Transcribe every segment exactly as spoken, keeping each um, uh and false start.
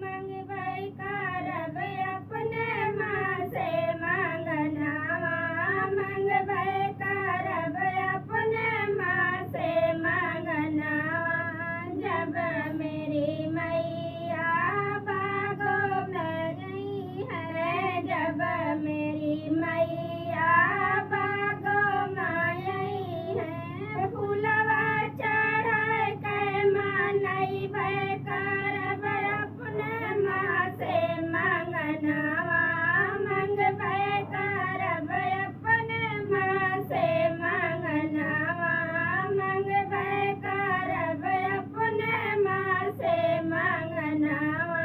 मंगबै करब अपने माँ से मंगनवा, मंगबै करब अपने माँ से मंगनवा। जब मेरी मैया बागों में आई है, जब मेरी मैया बागों में आई है, फुलवा चढ़ै के मनैबै करब अपने माँ से मंगनवा, मंगबै करब अपने माँ से मंगनवा, मंगबै करब अपने माँ से मंगनवा।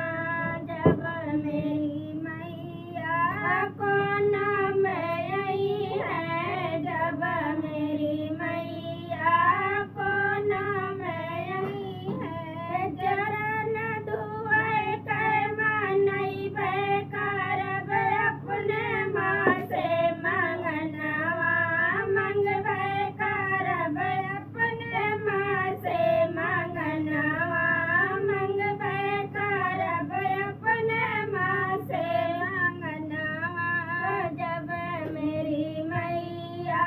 जब मेरी मैया कोना में आई है, जब मेरी मैया कोना में आई है, चरण धोवै के मनैबै करब अपने माँ से मंगनवा, मंगबै करब अपने माँ से मंगनवा, मंगबै करब अपने माँ से मंगनवा। जब मेरी मैया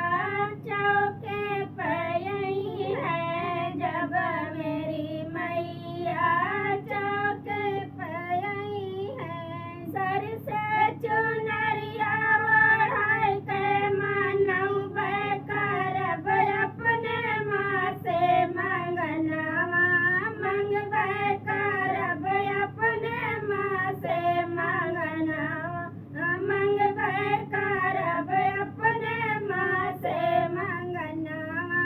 चौके पे आई है, जब मेरी मैया चौके पे आई है, सर से चुनरिया ओढ़ै के मनौबै करब अपने माँ से मंगनवा, मंगबै करब अपने माँ से मंगनवा, मंगबै करब अपने माँ से मंगनवा।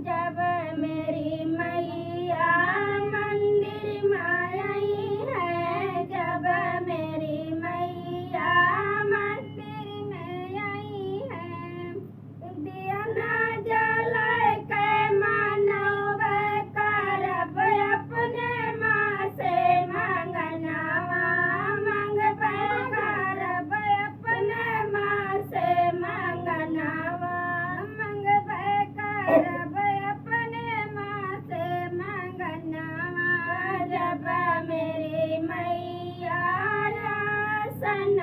जब मेरी मैया मंदिर में आई है, जब मेरी मैया मंदिर में आई है, दिया ना जलाए के मनौबै करब अपने माँ से मंगनवा, मंगबै करब अपने माँ से मंगनवा, मंगबै करब अपने माँ से मंगनवा। जब मेरी मैया आसन